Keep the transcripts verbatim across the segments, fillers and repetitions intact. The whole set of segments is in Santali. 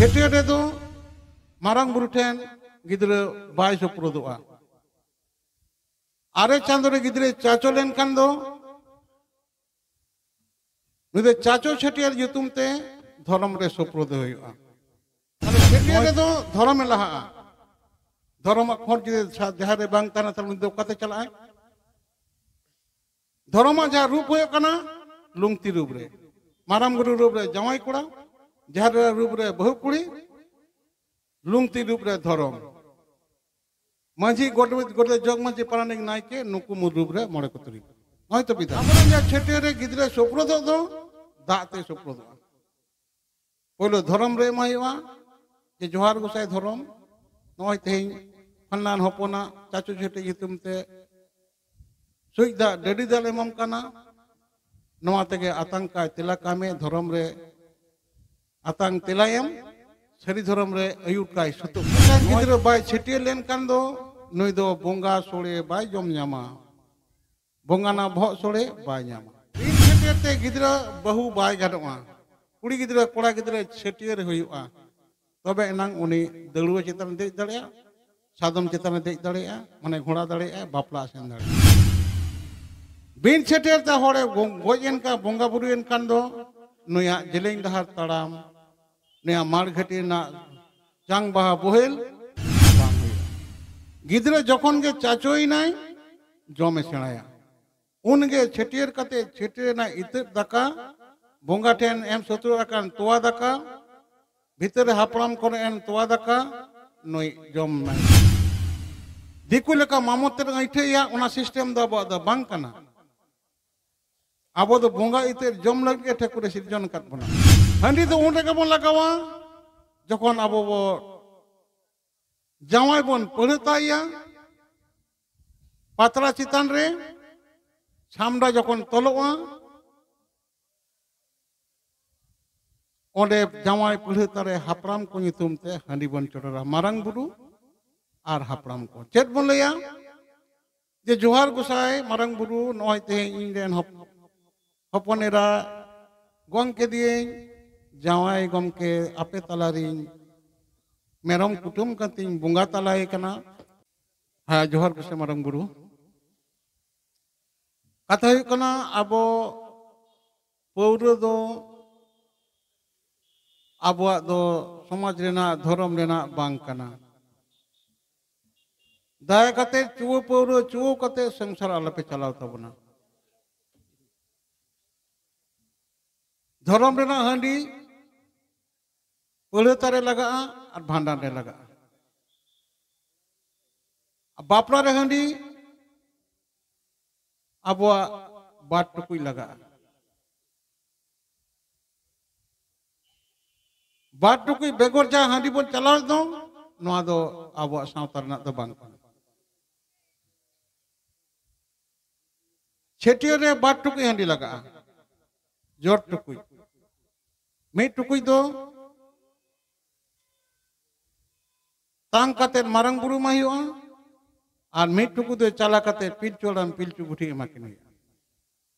ᱪᱷᱟᱹᱴᱭᱟᱹᱨ ᱨᱮᱫᱚ ᱢᱟᱨᱟᱝ ᱵᱩᱨᱩ ᱴᱷᱮᱱ ᱜᱤᱫᱽᱨᱟᱹ ᱵᱟᱭ ᱥᱩᱯᱨᱩᱫᱚᱜᱼᱟ᱾ ᱟᱨᱮ ᱪᱟᱸᱫᱳ ᱨᱮ ᱜᱤᱫᱽᱨᱟᱹ ᱪᱟᱪᱚ ᱞᱮᱱᱠᱷᱟᱱ ᱫᱚ ᱱᱩᱭ ᱫᱚ ᱪᱟᱪᱚ ᱪᱷᱟᱹᱴᱭᱟᱹᱨ ᱧᱩᱛᱩᱢ ᱛᱮ ᱫᱷᱚᱨᱚᱢ ᱨᱮ ᱥᱩᱯᱨᱩᱫ ᱦᱩᱭᱩᱜᱼᱟ᱾ ᱛᱟᱦᱞᱮ ᱪᱷᱟᱹᱴᱭᱟᱹᱨ ᱨᱮᱫᱚ ᱫᱷᱚᱨᱚᱢᱮ ᱞᱟᱦᱟᱜᱼᱟ᱾ ᱫᱷᱚᱨᱚᱢᱟᱜ ᱠᱷᱚᱸᱰ ᱡᱩᱫᱤ ᱥᱟ- ᱡᱟᱦᱮᱨ ᱨᱮ ᱵᱟᱝ ᱛᱟᱦᱮᱱᱟ, ᱛᱟᱦᱞᱮ ᱩᱱᱤ ᱫᱚ ᱚᱠᱟᱛᱮ ᱪᱟᱞᱟᱜᱼᱟᱭ? ᱫᱷᱚᱨᱚᱢᱟᱜ ᱡᱟᱦᱟᱸ ᱨᱩᱯ ᱦᱩᱭᱩᱜ ᱠᱟᱱᱟ, ᱞᱩᱝᱛᱤ ᱨᱩᱯ ᱨᱮ, ᱢᱟᱨᱟᱝ ᱵᱩᱨᱩ ᱨᱩᱯ ᱨᱮ ᱡᱟᱶᱟᱭ ᱠᱚᱲᱟ, ᱡᱟᱦᱮᱨ ᱮᱨᱟ ᱨᱩᱯ ᱨᱮ ᱵᱟᱹᱦᱩ ᱠᱩᱲᱤ, ᱞᱩᱝᱛᱤ ᱨᱩᱯ ᱨᱮ ᱫᱷᱚᱨᱚᱢ, ᱢᱟᱹᱡᱷᱤ, ᱜᱚᱰᱮᱛ, ᱜᱚᱰᱮᱛ, ᱡᱚᱜᱽ ᱢᱟᱹᱡᱷᱤ, ᱯᱟᱨᱟᱱᱤᱠ, ᱱᱟᱭᱠᱮ, ᱱᱩᱠᱩ ᱢᱩᱫᱽ ᱨᱩᱯ ᱨᱮ ᱢᱚᱬᱮ ᱠᱚ ᱛᱩᱨᱩᱭ ᱠᱚ᱾ ᱱᱚᱜᱼᱚᱭ ᱛᱚ ᱵᱤᱫᱷᱟᱱ᱾ ᱟᱵᱚᱨᱮᱱ ᱡᱟᱦᱟᱸ ᱪᱷᱟᱹᱴᱭᱟᱹᱨ ᱨᱮ ᱜᱤᱫᱽᱨᱟᱹ ᱥᱩᱯᱨᱩᱫᱚᱜ ᱫᱚ, ᱫᱟᱜ ᱛᱮ ᱥᱩᱯᱨᱩᱫᱚᱜᱼᱟ᱾ ᱯᱳᱭᱞᱳ ᱫᱷᱚᱨᱚᱢ ᱨᱮ ᱮᱢᱟᱭ ᱦᱩᱭᱩᱜᱼᱟ, ᱡᱮ ᱡᱚᱦᱟᱨ ᱜᱚᱸᱥᱟᱭ ᱫᱷᱚᱨᱚᱢ, ᱱᱚᱜᱼᱚᱭ ᱛᱮᱦᱮᱧ ᱯᱷᱟᱞᱱᱟᱱ ᱦᱚᱯᱚᱱᱟᱜ ᱪᱟᱪᱚ ᱪᱷᱟᱹᱴᱭᱟᱹᱨ ᱧᱩᱛᱩᱢ ᱛᱮ ᱥᱩᱡ ᱫᱟᱜ ᱰᱟᱹᱰᱤ ᱫᱟᱜ ᱞᱮ ᱮᱢᱟᱢ ᱠᱟᱱᱟ, ᱱᱚᱣᱟ ᱛᱮᱜᱮ ᱟᱛᱟᱝ ᱠᱟᱭ ᱛᱮᱞᱟ ᱠᱟᱢᱮ ᱫᱷᱚᱨᱚᱢ ᱨᱮ ᱟᱛᱟᱝ ᱛᱮᱞᱟᱭᱮᱢ, ᱥᱟᱹᱨᱤ ᱫᱷᱚᱨᱚᱢ ᱨᱮ ᱟᱹᱭᱩᱨ ᱠᱟᱭ ᱥᱩᱛᱩᱜ᱾ ᱢᱤᱫᱴᱟᱝ ᱜᱤᱫᱽᱨᱟᱹ ᱵᱟᱭ ᱪᱷᱟᱹᱴᱭᱟᱹᱨ ᱞᱮᱱᱠᱷᱟᱱ ᱫᱚ ᱱᱩᱭ ᱫᱚ ᱵᱚᱸᱜᱟ ᱥᱳᱲᱮ ᱵᱟᱭ ᱡᱚᱢ ᱧᱟᱢᱟ, ᱵᱚᱸᱜᱟ ᱨᱮᱱᱟᱜ ᱵᱚᱦᱚᱜ ᱥᱳᱲᱮ ᱵᱟᱭ ᱧᱟᱢᱟ᱾ ᱵᱤᱱ ᱪᱷᱟᱹᱴᱭᱟᱹᱨ ᱛᱮ ᱜᱤᱫᱽᱨᱟᱹ ᱵᱟᱹᱦᱩ ᱵᱟᱭ ᱜᱟᱱᱚᱜᱼᱟ᱾ ᱠᱩᱲᱤ ᱜᱤᱫᱽᱨᱟᱹ ᱠᱚᱲᱟ ᱜᱤᱫᱽᱨᱟᱹ ᱪᱷᱟᱹᱴᱭᱟᱹᱨ ᱦᱩᱭᱩᱜᱼᱟ, ᱛᱚᱵᱮ ᱮᱱᱟᱝ ᱩᱱᱤ ᱫᱟᱹᱲᱩᱣᱟᱹ ᱪᱮᱛᱟᱱ ᱨᱮ ᱫᱮᱡ ᱫᱟᱲᱮᱭᱟᱜᱼᱟ, ᱥᱟᱫᱚᱢ ᱪᱮᱛᱟᱱ ᱨᱮ ᱫᱮᱡ ᱫᱟᱲᱮᱭᱟᱜᱼᱟ, ᱢᱟᱱᱮ ᱜᱷᱚᱲᱟ ᱫᱟᱲᱮᱭᱟᱜᱼᱟ, ᱵᱟᱯᱞᱟ ᱥᱮᱱ ᱫᱟᱲᱮᱭᱟᱜᱼᱟ᱾ ᱵᱤᱱ ᱪᱷᱟᱹᱴᱭᱟᱹᱨ ᱛᱮ ᱦᱚᱲᱮ ᱜᱚ- ᱜᱚᱡ ᱮᱱ ᱠᱷᱟᱱ, ᱵᱚᱸᱜᱟ ᱵᱩᱨᱩᱭᱮᱱ ᱠᱷᱟᱱ ᱫᱚ ᱱᱩᱭᱟᱜ ᱡᱮᱞᱮᱧ ᱰᱟᱦᱟᱨ ᱛᱟᱲᱟᱢ, ᱱᱩᱭᱟᱜ ᱢᱟᱲ ᱜᱷᱟᱹᱴᱤ ᱨᱮᱱᱟᱜ ᱡᱟᱝ ᱵᱟᱦᱟ ᱵᱳᱦᱮᱞ ᱵᱟᱝ ᱦᱩᱭᱩᱜᱼᱟ᱾ ᱜᱤᱫᱽᱨᱟᱹ ᱡᱚᱠᱷᱚᱱ ᱜᱮ ᱪᱟᱪᱚᱭᱮᱱᱟᱭ, ᱡᱚᱢᱮ ᱥᱮᱬᱟᱭᱟ᱾ ᱩᱱᱜᱮ ᱪᱷᱟᱹᱴᱭᱟᱹᱨ ᱠᱟᱛᱮ ᱪᱷᱟᱹᱴᱭᱟᱹᱨ ᱨᱮᱱᱟᱜ ᱤᱛᱟᱹᱫ ᱫᱟᱠᱟ, ᱵᱚᱸᱜᱟ ᱴᱷᱮᱱ ᱮᱢ ᱥᱚᱛᱚᱨ ᱟᱠᱟᱱ ᱛᱚᱣᱟ ᱫᱟᱠᱟ, ᱵᱷᱤᱛᱟᱹᱨ ᱨᱮ ᱦᱟᱯᱲᱟᱢ ᱠᱚᱨᱮ ᱮᱢ ᱛᱚᱣᱟ ᱫᱟᱠᱟ ᱱᱩᱭ ᱡᱚᱢ ᱢᱮ᱾ ᱫᱤᱠᱩ ᱞᱮᱠᱟ ᱢᱟᱢᱚᱛ ᱛᱮ ᱟᱹᱭᱴᱷᱟᱹᱭᱟ, ᱚᱱᱟ ᱥᱤᱥᱴᱮᱢ ᱫᱚ ᱟᱵᱚᱣᱟᱜ ᱫᱚ ᱵᱟᱝ ᱠᱟᱱᱟ᱾ ᱟᱵᱚ ᱫᱚ ᱵᱚᱸᱜᱟ ᱤᱛᱟᱹᱫ ᱡᱚᱢ ᱞᱟᱹᱜᱤᱫ ᱜᱮ ᱴᱷᱟᱹᱠᱩᱨᱮ ᱥᱤᱨᱡᱚᱱ ᱟᱠᱟᱫ ᱵᱚᱱᱟ᱾ ᱦᱟᱺᱰᱤ ᱫᱚ ᱩᱱ ᱨᱮᱜᱮ ᱵᱚᱱ ᱞᱟᱜᱟᱣᱟ, ᱡᱚᱠᱷᱚᱱ ᱟᱵᱚ ᱵᱚ ᱡᱟᱶᱟᱭ ᱵᱚᱱ ᱯᱟᱹᱲᱦᱟᱹᱛᱟᱭᱟ, ᱯᱟᱛᱲᱟ ᱪᱮᱛᱟᱱ ᱨᱮ ᱪᱷᱟᱢᱰᱟ ᱡᱚᱠᱷᱚᱱ ᱛᱚᱞᱚᱜᱼᱟ, ᱚᱸᱰᱮ ᱡᱟᱶᱟᱭ ᱯᱟᱹᱲᱦᱟᱹᱛᱟ ᱨᱮ ᱦᱟᱯᱲᱟᱢ ᱠᱚ ᱧᱩᱛᱩᱢ ᱛᱮ ᱦᱟᱺᱰᱤ ᱵᱚᱱ ᱪᱚᱰᱚᱨᱟ, ᱢᱟᱨᱟᱝ ᱵᱩᱨᱩ ᱟᱨ ᱦᱟᱯᱲᱟᱢ ᱠᱚ᱾ ᱪᱮᱫ ᱵᱚᱱ ᱞᱟᱹᱭᱟ? ᱡᱮ, "ᱡᱚᱦᱟᱨ ᱜᱚᱸᱥᱟᱭ ᱢᱟᱨᱟᱝ ᱵᱩᱨᱩ, ᱱᱚᱜᱼᱚᱭ ᱛᱮᱦᱮᱧ ᱤᱧ ᱨᱮᱱ ᱦᱚᱯ-, ᱦᱚᱯᱚᱱ ᱮᱨᱟ ᱜᱚᱝ ᱠᱮᱫᱮᱭᱟᱹᱧ, ᱡᱟᱶᱟᱭ ᱜᱚᱢᱠᱮ, ᱟᱯᱮ ᱛᱟᱞᱟᱨᱤᱧ ᱢᱮᱨᱚᱢ ᱠᱩᱴᱟᱹᱢ ᱠᱟᱛᱮᱧ ᱵᱚᱸᱜᱟ ᱛᱟᱞᱟᱭᱮ ᱠᱟᱱᱟ᱾ ᱦᱮᱸ, ᱡᱚᱦᱟᱨ ᱜᱮ ᱥᱮ ᱢᱟᱨᱟᱝ ᱵᱩᱨᱩ᱾ ᱠᱟᱛᱷᱟ ᱦᱩᱭᱩᱜ ᱠᱟᱱᱟ, ᱟᱵᱚ ᱯᱟᱹᱣᱨᱟᱹ ᱫᱚ ᱟᱵᱚᱣᱟᱜ ᱫᱚ ᱥᱚᱢᱟᱡᱽ ᱨᱮᱱᱟᱜ, ᱫᱷᱚᱨᱚᱢ ᱨᱮᱱᱟᱜ ᱵᱟᱝ ᱠᱟᱱᱟ᱾ ᱫᱟᱭᱟ ᱠᱟᱛᱮ ᱪᱩᱣᱟᱹ ᱯᱟᱹᱣᱨᱟᱹ ᱪᱩᱣᱟᱹ ᱠᱟᱛᱮ ᱥᱚᱝᱥᱟᱨ ᱟᱞᱚᱯᱮ ᱪᱟᱞᱟᱣ ᱛᱟᱵᱚᱱᱟ᱾ ᱫᱷᱚᱨᱚᱢ ᱨᱮᱱᱟᱜ ᱦᱟᱺᱰᱤ ᱯᱟᱹᱲᱦᱟᱹᱛᱟ ᱨᱮ ᱞᱟᱜᱟᱜᱼᱟ ᱟᱨ ᱵᱷᱟᱸᱰᱟᱱ ᱨᱮ ᱞᱟᱜᱟᱜᱼᱟ᱾ ᱵᱟᱯᱞᱟ ᱨᱮ ᱦᱟᱺᱰᱤ ᱟᱵᱚᱣᱟᱜ ᱵᱟᱨ ᱴᱩᱠᱩᱡ ᱞᱟᱜᱟᱜᱼᱟ᱾ ᱵᱟᱨ ᱴᱩᱠᱩᱡ ᱵᱮᱜᱚᱨ ᱡᱟᱦᱟᱸ ᱦᱟᱺᱰᱤ ᱵᱚᱱ ᱪᱟᱞᱟᱣᱮᱫ ᱫᱚ, ᱱᱚᱣᱟ ᱫᱚ ᱟᱵᱚᱣᱟᱜ ᱥᱟᱶᱛᱟ ᱨᱮᱱᱟᱜ ᱫᱚ ᱵᱟᱝ ᱠᱟᱱᱟ᱾ ᱪᱷᱟᱹᱴᱭᱟᱹᱨ ᱨᱮ ᱵᱟᱨ ᱴᱩᱠᱩᱡ ᱦᱟᱺᱰᱤ ᱞᱟᱜᱟᱜᱼᱟ, ᱡᱚᱨ ᱴᱩᱠᱩᱡ᱾ ᱢᱤᱫ ᱴᱩᱠᱩᱡ ᱫᱚ ᱛᱟᱝ ᱠᱟᱛᱮ ᱢᱟᱨᱟᱝ ᱵᱩᱨᱩ ᱮᱢᱟᱭ ᱦᱩᱭᱩᱜᱼᱟ, ᱟᱨ ᱢᱤᱫ ᱴᱩᱠᱩᱡ ᱫᱚ ᱪᱟᱞᱟ ᱠᱟᱛᱮ ᱯᱤᱞᱪᱩ ᱦᱟᱲᱟᱢ ᱯᱤᱞᱪᱩ ᱵᱩᱰᱷᱤ ᱮᱢᱟ ᱠᱤᱱ ᱦᱩᱭᱩᱜᱼᱟ᱾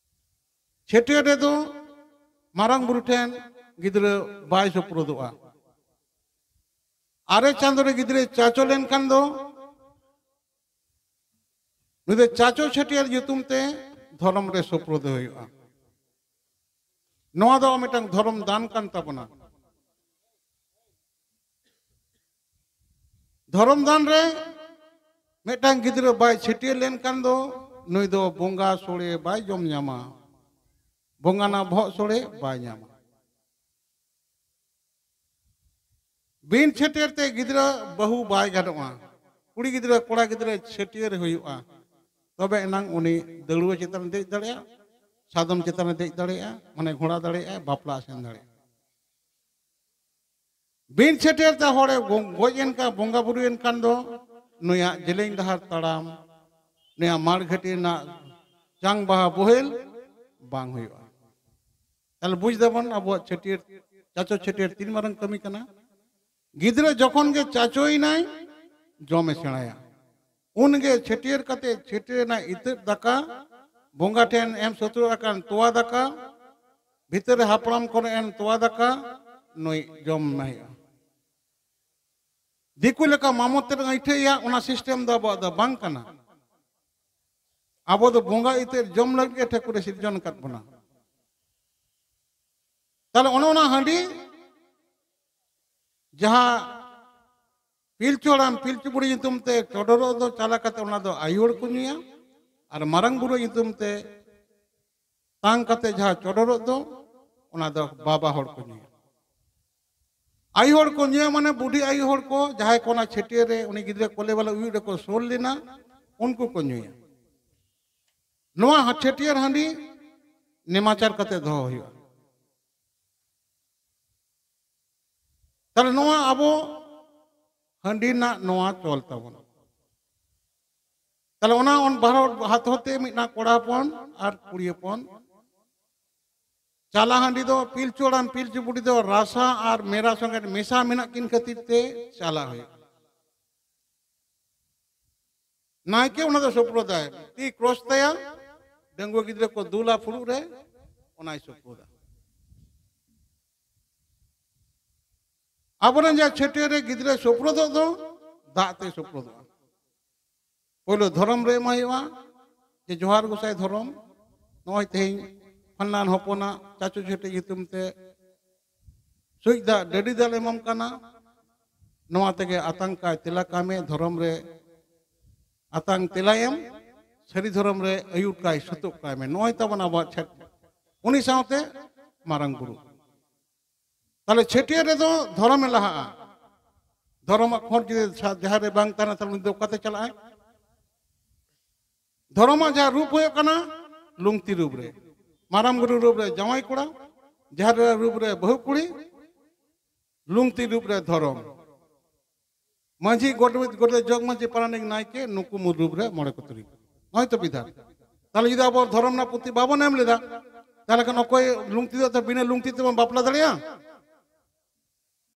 ᱪᱷᱟᱹᱴᱭᱟᱹᱨ ᱨᱮᱫᱚ ᱢᱟᱨᱟᱝ ᱵᱩᱨᱩ ᱴᱷᱮᱱ ᱜᱤᱫᱽᱨᱟᱹ ᱵᱟᱭ ᱥᱩᱯᱨᱩᱫᱚᱜᱼᱟ᱾ ᱟᱨᱮ ᱪᱟᱸᱫᱳ ᱨᱮ ᱜᱤᱫᱽᱨᱟᱹ ᱪᱟᱪᱚ ᱞᱮᱱᱠᱷᱟᱱ ᱫᱚ ᱱᱩᱭ ᱫᱚ ᱪᱟᱪᱚ ᱪᱷᱟᱹᱴᱭᱟᱹᱨ ᱧᱩᱛᱩᱢ ᱛᱮ ᱫᱷᱚᱨᱚᱢ ᱨᱮ ᱥᱩᱯᱨᱩᱫ ᱦᱩᱭᱩᱜᱼᱟ᱾ ᱱᱚᱣᱟ ᱫᱚ ᱢᱤᱫᱴᱟᱝ ᱫᱷᱚᱨᱚᱢ ᱫᱟᱱ ᱠᱟᱱ ᱛᱟᱵᱚᱱᱟ᱾ ᱫᱷᱚᱨᱚᱢ ᱫᱟᱱ ᱨᱮ ᱢᱤᱫᱴᱟᱝ ᱜᱤᱫᱽᱨᱟᱹ ᱵᱟᱭ ᱪᱷᱟᱹᱴᱭᱟᱹᱨ ᱞᱮᱱᱠᱷᱟᱱ ᱫᱚ ᱱᱩᱭ ᱫᱚ ᱵᱚᱸᱜᱟ ᱥᱳᱲᱮ ᱵᱟᱭ ᱡᱚᱢ ᱧᱟᱢᱟ, ᱵᱚᱸᱜᱟ ᱨᱮᱱᱟᱜ ᱵᱚᱦᱚᱜ ᱥᱳᱲᱮ ᱵᱟᱭ ᱧᱟᱢᱟ᱾ ᱵᱤᱱ ᱪᱷᱟᱹᱴᱭᱟᱹᱨ ᱛᱮ ᱜᱤᱫᱽᱨᱟᱹ ᱵᱟᱹᱦᱩ ᱵᱟᱭ ᱜᱟᱱᱚᱜᱼᱟ᱾ ᱠᱩᱲᱤ ᱜᱤᱫᱽᱨᱟᱹ ᱠᱚᱲᱟ ᱜᱤᱫᱽᱨᱟᱹ ᱪᱷᱟᱹᱴᱭᱟᱹᱨ ᱦᱩᱭᱩᱜᱼᱟ, ᱛᱚᱵᱮ ᱮᱱᱟᱝ ᱩᱱᱤ ᱫᱟᱹᱲᱩᱣᱟᱹ ᱪᱮᱛᱟᱱ ᱨᱮ ᱫᱮᱡ ᱫᱟᱲᱮᱭᱟᱜᱼᱟ, ᱥᱟᱫᱚᱢ ᱪᱮᱛᱟᱱ ᱨᱮ ᱫᱮᱡ ᱫᱟᱲᱮᱭᱟᱜᱼᱟ, ᱢᱟᱱᱮ ᱜᱷᱚᱲᱟ ᱫᱟᱲᱮᱭᱟᱜᱼᱟ, ᱵᱟᱯᱞᱟ ᱥᱮᱱ ᱫᱟᱲᱮᱭᱟᱜᱼᱟ᱾ ᱵᱤᱱ ᱪᱷᱟᱹᱴᱭᱟᱹᱨ ᱛᱮ ᱦᱚᱲᱮ ᱜᱚ-, ᱜᱚᱡ ᱮᱱ ᱠᱷᱟᱱ, ᱵᱚᱸᱜᱟ ᱵᱩᱨᱩᱭᱮᱱ ᱠᱷᱟᱱ ᱫᱚ ᱱᱩᱭᱟᱜ ᱡᱮᱞᱮᱧ ᱰᱟᱦᱟᱨ ᱛᱟᱲᱟᱢ, ᱱᱩᱭᱟᱜ ᱢᱟᱲ ᱜᱷᱟᱹᱴᱤ ᱨᱮᱱᱟᱜ ᱡᱟᱝ ᱵᱟᱦᱟ ᱵᱳᱦᱮᱞ ᱵᱟᱝ ᱦᱩᱭᱩᱜᱼᱟ᱾ ᱛᱟᱦᱞᱮ ᱵᱩᱡ ᱫᱟᱵᱚᱱ ᱟᱵᱚᱣᱟᱜ ᱪᱷᱟᱹᱴᱭᱟᱹᱨ, ᱪᱟᱪᱚ ᱪᱷᱟᱹᱴᱭᱟᱹᱨ ᱛᱤᱱ ᱢᱟᱨᱟᱝ ᱠᱟᱹᱢᱤ ᱠᱟᱱᱟ᱾ ᱜᱤᱫᱽᱨᱟᱹ ᱡᱚᱠᱷᱚᱱ ᱜᱮ ᱪᱟᱪᱚᱭᱮᱱᱟᱭ, ᱡᱚᱢᱮ ᱥᱮᱬᱟᱭᱟ᱾ ᱩᱱᱜᱮ ᱪᱷᱟᱹᱴᱭᱟᱹᱨ ᱠᱟᱛᱮ ᱪᱷᱟᱹᱴᱭᱟᱹᱨ ᱨᱮᱱᱟᱜ ᱤᱛᱟᱹᱫ ᱫᱟᱠᱟ, ᱵᱚᱸᱜᱟ ᱴᱷᱮᱱ ᱮᱢ ᱥᱚᱛᱨᱚ ᱟᱠᱟᱱ ᱛᱚᱣᱟ ᱫᱟᱠᱟ, ᱵᱷᱤᱛᱟᱹᱨ ᱨᱮ ᱦᱟᱯᱲᱟᱢ ᱠᱚᱨᱮ ᱮᱱ ᱛᱚᱣᱟ ᱫᱟᱠᱟ ᱱᱩᱭ ᱡᱚᱢ ᱢᱮ ᱦᱩᱭᱩᱜᱼᱟ᱾ ᱫᱤᱠᱩ ᱞᱮᱠᱟ ᱢᱟᱢᱚᱛ ᱛᱮ ᱟᱹᱭᱴᱷᱟᱹᱭᱟ, ᱚᱱᱟ ᱥᱤᱥᱴᱮᱢ ᱫᱚ ᱟᱵᱚᱣᱟᱜ ᱫᱚ ᱵᱟᱝ ᱠᱟᱱᱟ᱾ ᱟᱵᱚ ᱫᱚ ᱵᱚᱸᱜᱟ ᱤᱛᱟᱹᱨ ᱡᱚᱢ ᱞᱟᱹᱜᱤᱫ ᱜᱮ ᱴᱷᱟᱹᱠᱩᱨᱮ ᱥᱤᱨᱡᱚᱱ ᱟᱠᱟᱫ ᱵᱚᱱᱟ᱾ ᱛᱟᱦᱞᱮ ᱚᱱᱮ ᱚᱱᱟ ᱦᱟᱺᱰᱤ ᱡᱟᱦᱟᱸ ᱯᱤᱞᱪᱩ ᱦᱟᱲᱟᱢ ᱯᱤᱞᱪᱩ ᱵᱩᱲᱦᱤ ᱧᱩᱛᱩᱢ ᱛᱮ ᱪᱚᱰᱚᱨᱚᱜ ᱫᱚ, ᱪᱟᱞᱟ ᱠᱟᱛᱮ ᱚᱱᱟ ᱫᱚ ᱟᱭᱳ ᱦᱚᱲ ᱠᱚ ᱧᱩᱭᱟ, ᱟᱨ ᱢᱟᱨᱟᱝ ᱵᱩᱨᱩ ᱧᱩᱛᱩᱢ ᱛᱮ ᱛᱟᱝ ᱠᱟᱛᱮ ᱡᱟᱦᱟᱸ ᱪᱚᱰᱚᱨᱚᱜ ᱫᱚ, ᱚᱱᱟ ᱫᱚ ᱵᱟᱵᱟ ᱦᱚᱲ ᱠᱚ ᱧᱩᱭᱟ᱾ ᱟᱭᱳ ᱦᱚᱲ ᱠᱚ ᱧᱩᱭᱟ ᱢᱟᱱᱮ ᱵᱩᱰᱷᱤ ᱟᱭᱳ ᱦᱚᱲ ᱠᱚ, ᱡᱟᱦᱟᱸᱭ ᱠᱚ ᱚᱱᱟ ᱪᱷᱟᱹᱴᱭᱟᱹᱨ ᱨᱮ ᱩᱱᱤ ᱜᱤᱫᱽᱨᱟᱹ ᱠᱚᱞᱮ ᱵᱟᱞᱟ ᱩᱭᱩᱜ ᱨᱮᱠᱚ ᱥᱳᱨ ᱞᱮᱱᱟ, ᱩᱱᱠᱩ ᱠᱚ ᱧᱩᱭᱟ᱾ ᱱᱚᱣᱟ ᱪᱷᱟᱹᱴᱭᱟᱹᱨ ᱦᱟᱺᱰᱤ ᱱᱮᱢᱟᱪᱟᱨ ᱠᱟᱛᱮ ᱫᱚᱦᱚ ᱦᱩᱭᱩᱜᱼᱟ᱾ ᱛᱟᱦᱞᱮ ᱱᱚᱣᱟ ᱟᱵᱚ ᱦᱟᱺᱰᱤ ᱨᱮᱱᱟᱜ ᱱᱚᱣᱟ ᱪᱚᱞ ᱛᱟᱵᱚᱱ᱾ ᱛᱟᱦᱞᱮ ᱚᱱᱟ ᱚᱱ ᱵᱟᱨ ᱦᱚᱲ ᱦᱟᱛ ᱦᱚᱛᱮ ᱢᱤᱫᱴᱟᱝ ᱠᱚᱲᱟ ᱦᱚᱯᱚᱱ ᱟᱨ ᱠᱩᱲᱤ ᱦᱚᱯᱚᱱ ᱪᱟᱞᱟ ᱦᱟᱺᱰᱤ ᱫᱚ ᱯᱤᱞᱪᱩ ᱦᱟᱲᱟᱢ ᱯᱤᱞᱪᱩ ᱵᱩᱰᱷᱤ ᱫᱚ ᱨᱟᱥᱟ ᱟᱨ ᱢᱮᱨᱟ ᱥᱚᱸᱜᱮ ᱢᱮᱥᱟ ᱢᱮᱱᱟᱜ ᱠᱤᱱ ᱠᱷᱟᱹᱛᱤᱨ ᱛᱮ ᱪᱟᱞᱟ ᱦᱩᱭᱩᱜᱼᱟ᱾ ᱱᱟᱭᱠᱮ ᱚᱱᱟ ᱫᱚ ᱥᱳᱯᱨᱳᱫᱟᱭ, ᱛᱤ ᱠᱨᱚᱥ ᱛᱟᱭᱟ, ᱰᱟᱺᱜᱩᱣᱟᱹ ᱜᱤᱫᱽᱨᱟᱹ ᱠᱚ ᱫᱩᱞᱟ ᱯᱷᱩᱲᱩᱜ ᱨᱮ, ᱚᱱᱟᱭ ᱥᱳᱯᱨᱳᱫᱟ᱾ ᱟᱵᱚᱨᱮᱱ ᱡᱟᱦᱟᱸ ᱪᱷᱟᱹᱴᱭᱟᱹᱨ ᱨᱮ ᱜᱤᱫᱽᱨᱟᱹ ᱥᱳᱯᱨᱳᱫᱚᱜ ᱫᱚ, ᱫᱟᱜ ᱛᱮ ᱥᱳᱯᱨᱳᱫᱚᱜᱼᱟ᱾ ᱯᱳᱭᱞᱳ ᱫᱷᱚᱨᱚᱢ ᱨᱮ ᱮᱢᱟ ᱦᱩᱭᱩᱜᱼᱟ, ᱡᱮ ᱡᱚᱦᱟᱨ ᱜᱚᱸᱥᱟᱭ ᱫᱷᱚᱨᱚᱢ, ᱱᱚᱜᱼᱚᱭ ᱛᱮᱦᱮᱧ ᱯᱷᱟᱞᱱᱟᱱ ᱦᱚᱯᱚᱱᱟᱜ ᱪᱟᱪᱳ ᱪᱷᱟᱹᱴᱭᱟᱹᱨ ᱧᱩᱛᱩᱢ ᱛᱮ ᱥᱩᱡ ᱫᱟᱜ ᱰᱟᱹᱰᱤ ᱫᱟᱜ ᱞᱮ ᱮᱢᱟᱢ ᱠᱟᱱᱟ, ᱱᱚᱣᱟ ᱛᱮᱜᱮ ᱟᱛᱟᱝ ᱠᱟᱭ ᱛᱮᱞᱟ ᱠᱟᱭ ᱢᱮ, ᱫᱷᱚᱨᱚᱢ ᱨᱮ ᱟᱛᱟᱝ ᱛᱮᱞᱟᱭ ᱮᱢ, ᱥᱟᱹᱨᱤ ᱫᱷᱚᱨᱚᱢ ᱨᱮ ᱟᱹᱭᱩᱨ ᱠᱟᱭ, ᱥᱩᱛᱩᱜ ᱠᱟᱭ ᱢᱮ᱾ ᱱᱚᱜᱼᱚᱭ ᱛᱟᱵᱚᱱ ᱟᱵᱚᱣᱟᱜ ᱪᱷᱟᱹᱴ-, ᱩᱱᱤ ᱥᱟᱶᱛᱮ ᱢᱟᱨᱟᱝ ᱵᱩᱨᱩ᱾ ᱛᱟᱦᱞᱮ ᱪᱷᱟᱹᱴᱭᱟᱹᱨ ᱨᱮᱫᱚ ᱫᱷᱚᱨᱚᱢᱮ ᱞᱟᱦᱟᱜᱼᱟ᱾ ᱫᱷᱚᱨᱚᱢᱟᱜ ᱠᱷᱚᱸᱰ ᱡᱩᱫᱤ ᱥᱟ-, ᱡᱟᱦᱮᱨ ᱨᱮ ᱵᱟᱝ ᱛᱟᱦᱮᱱᱟ, ᱛᱟᱦᱞᱮ ᱩᱱᱤ ᱫᱚ ᱚᱠᱟᱛᱮ ᱪᱟᱞᱟᱜᱼᱟᱭ? ᱫᱷᱚᱨᱚᱢᱟᱜ ᱡᱟᱦᱟᱸ ᱨᱩᱯ ᱦᱩᱭᱩᱜ ᱠᱟᱱᱟ ᱞᱩᱝᱛᱤ ᱨᱩᱯ ᱨᱮ, ᱢᱟᱨᱟᱝ ᱵᱩᱨᱩ ᱨᱩᱯ ᱨᱮ ᱡᱟᱶᱟᱭ ᱠᱚᱲᱟ, ᱡᱟᱦᱮᱨ ᱨᱮ ᱨᱩᱯ ᱨᱮ ᱵᱟᱹᱦᱩ ᱠᱩᱲᱤ, ᱞᱩᱝᱛᱤ ᱨᱩᱯ ᱨᱮ ᱫᱷᱚᱨᱚᱢ᱾ ᱢᱟᱹᱡᱷᱤ, ᱜᱚᱰᱮᱛ, ᱜᱚᱰᱮᱛ, ᱡᱚᱜᱽ ᱢᱟᱹᱡᱷᱤ, ᱯᱟᱨᱟᱱᱤᱠ, ᱱᱟᱭᱠᱮ, ᱱᱩᱠᱩ ᱢᱩᱫᱽ ᱨᱩᱯ ᱨᱮ ᱢᱚᱬᱮ ᱠᱚ ᱛᱩᱨᱩᱭ ᱠᱚ᱾ ᱱᱚᱜᱼᱚᱭ ᱛᱚ ᱵᱤᱫᱷᱟᱱ᱾ ᱛᱟᱦᱞᱮ ᱡᱩᱫᱤ ᱟᱵᱚ ᱫᱷᱚᱨᱚᱢ ᱨᱮᱱᱟᱜ ᱯᱩᱛᱷᱤ ᱵᱟᱵᱚᱱ ᱮᱢ ᱞᱮᱫᱟ, ᱛᱟᱦᱞᱮ ᱠᱷᱟᱱ ᱚᱠᱚᱭ ᱞᱩᱝᱛᱤ ᱫᱚ ᱵᱤᱱᱟᱹ ᱞᱩᱝᱛᱤ ᱛᱮᱵᱚᱱ ᱵᱟᱯᱞᱟ ᱫᱟᱲᱮᱭᱟᱜᱼᱟ?